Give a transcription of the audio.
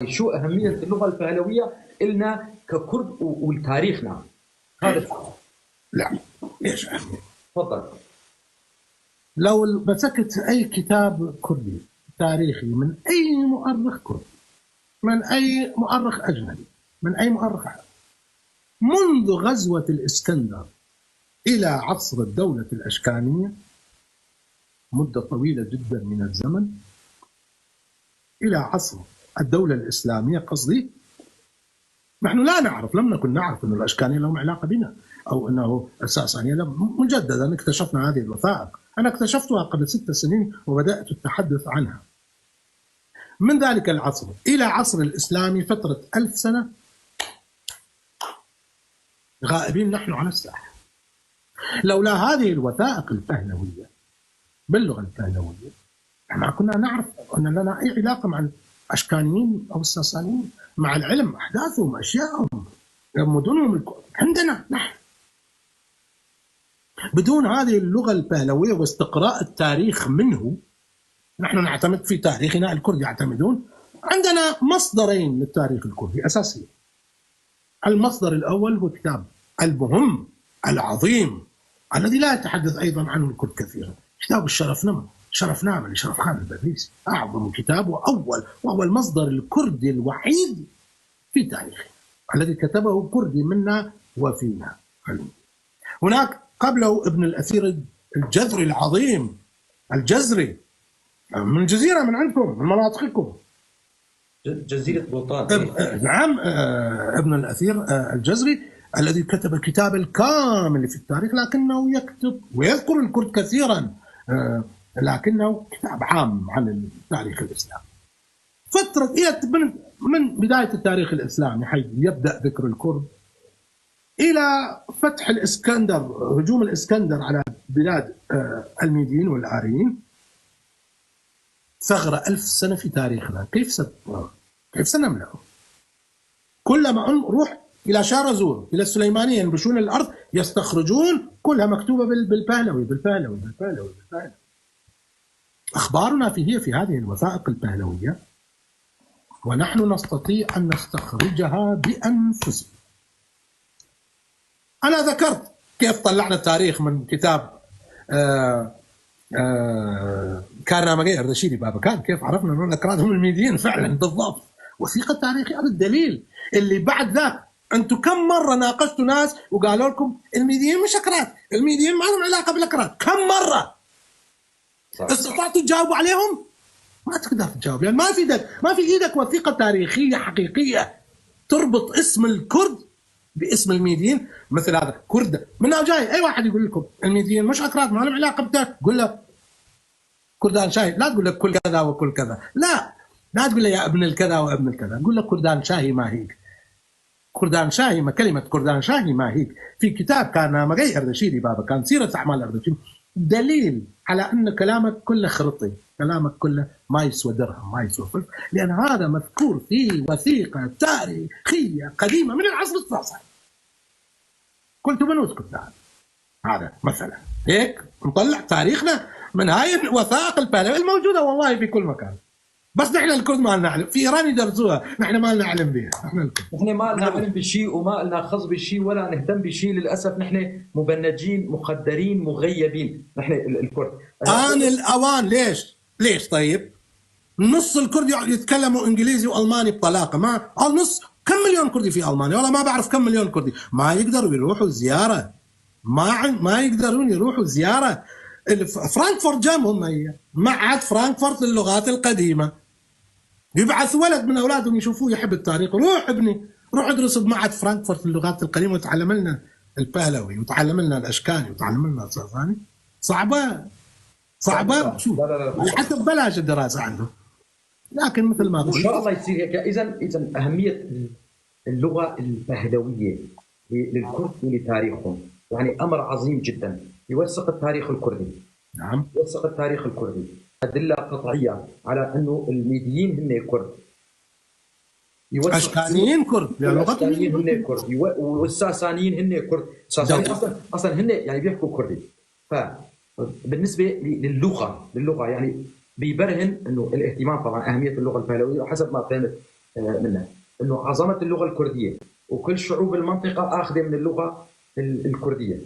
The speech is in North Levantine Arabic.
شو اهمية اللغة البهلويه لنا ككرد ولتاريخنا؟ هذا لا، ليش أهمية؟ تفضل. لو مسكت اي كتاب كردي تاريخي من اي مؤرخ كردي، من اي مؤرخ اجنبي، من اي مؤرخ عربي، منذ غزوة الاسكندر الى عصر الدولة الاشكانيه، مده طويلة جدا من الزمن، الى عصر الدولة الاسلامية قصدي، نحن لا نعرف، لم نكن نعرف أن الأشكانية لهم علاقة بنا أو أنه الساسانية. مجددا اكتشفنا هذه الوثائق، أنا اكتشفتها قبل 6 سنين وبدأت التحدث عنها. من ذلك العصر إلى عصر الإسلامي فترة 1000 سنة غائبين نحن عن الساحة. لولا هذه الوثائق البهلوية باللغة البهلوية ما كنا نعرف أن لنا أي علاقة مع الأشكانيين أو الساسانيين، مع العلم أحداثهم، أشيائهم، مدنهم عندنا. نحن بدون هذه اللغة البهلوية واستقراء التاريخ منه، نحن نعتمد في تاريخنا، الكرد يعتمدون، عندنا مصدرين للتاريخ الكردي أساسيا. المصدر الأول هو كتاب المهم العظيم الذي لا يتحدث أيضا عنه الكرد كثيرا، كتاب الشرفنامة، شرفنامة لشرف خان البدليسي، أعظم كتاب وأول، وهو المصدر الكردي الوحيد في تاريخه الذي كتبه كردي منا وفينا. هناك قبله ابن الأثير الجذري العظيم، الجزري من الجزيرة، من عندكم، من مناطقكم. جزيرة بوطان. نعم، ابن الأثير الجزري الذي كتب الكتاب الكامل في التاريخ، لكنه يكتب ويذكر الكرد كثيرا، لكنه كتاب عام عن التاريخ الإسلامي. فترة من بداية التاريخ الإسلامي حيث يبدأ ذكر الكرد إلى فتح الإسكندر، هجوم الإسكندر على بلاد الميديين والآريين، ثغرة 1000 سنة في تاريخنا. كيف سنملأه؟ كلما نروح إلى شارزور، إلى السليمانية، ينبشون الأرض، يستخرجون، كلها مكتوبة بالبهلوي، بالبهلوي، بالبهلوي، بالبهلوي. أخبارنا هي في هذه الوثائق البهلوية، ونحن نستطيع أن نستخرجها بأنفسنا. أنا ذكرت كيف طلعنا التاريخ من كتاب كارنامجي أردشيري بابكان، كيف عرفنا أنه الأكراد هم الميديين فعلا بالضبط، وثيقة تاريخية. هذا الدليل اللي بعد ذاك أنتم كم مرة ناقشتوا ناس وقالوا لكم الميديين مش أكراد، الميديين ما لهم علاقة بالأكراد؟ كم مرة استطعتوا تجاوبوا عليهم؟ ما تقدر تجاوب، يعني ما في ايدك وثيقة تاريخية حقيقية تربط اسم الكرد باسم الميديين. مثل هذا كرد من جاي، اي واحد يقول لكم الميديين مش اكراد، ما لهم علاقة بتاع، قول له كردان شاهي. لا تقول له كل كذا وكل كذا، لا، لا تقول له يا ابن الكذا وابن الكذا، قول له كردان شاهي ما هيك، كردان شاهي ما، كلمة كردان شاهي ما هيك في كتاب كارنامجي أردشيري بابكان، سيرة أعمال أردشيري، دليل على أن كلامك كله خرطي، كلامك كله ما يسوى درهم، ما يسوى فلس، لأن هذا مذكور في وثيقة تاريخية قديمة من العصر الساساني. قلت من اسكت هذا مثلا. هيك نطلع تاريخنا من هاي الوثائق البهلوية الموجودة والله في كل مكان، بس نحن الكرد ما لنا علم. في ايران يدرسوها، نحن ما لنا علم بها نحن الكرد. نحن ما لنا علم بشيء وما لنا خص بشيء ولا نهتم بشيء. للاسف نحن مبنجين، مخدرين، مغيبين نحن الكرد. آن الاوان. ليش؟ ليش طيب؟ نص الكرد يتكلموا انجليزي والماني بطلاقه، ما نص، كم مليون كردي في المانيا؟ والله ما بعرف كم مليون كردي، ما يقدروا يروحوا زياره، ما يقدرون يروحوا زيارة. فرانكفورت جنبهم هي معهد فرانكفورت للغات القديمه، يبعث ولد من اولادهم يشوفوه يحب التاريخ: روح ابني، روح ادرس بمعهد فرانكفورت للغات القديمة وتعلم لنا البهلوي وتعلم لنا الاشكاني وتعلم لنا الساساني. صعبه، صعبه. شو حتى ببلاش الدراسة عنده، لكن مثل ما قلت ان شاء الله يصير هيك. اذا اهمية اللغة البهلويه للكرد ولتاريخهم يعني امر عظيم جدا، يوثق التاريخ الكردي. يوثق التاريخ الكردي، ادلة قطعية على انه الميديين هن كرد. اشكانيين كرد. الاشكانيين هن كرد والساسانيين هن كرد. الساسانيين اصلا هن يعني بيحكوا كردي. فبالنسبه للغه يعني بيبرهن انه الاهتمام طبعا اهمية اللغة البهلويه، وحسب ما فهمت منها، انه عظمه اللغة الكرديه، وكل شعوب المنطقة اخذه من اللغة الكرديه.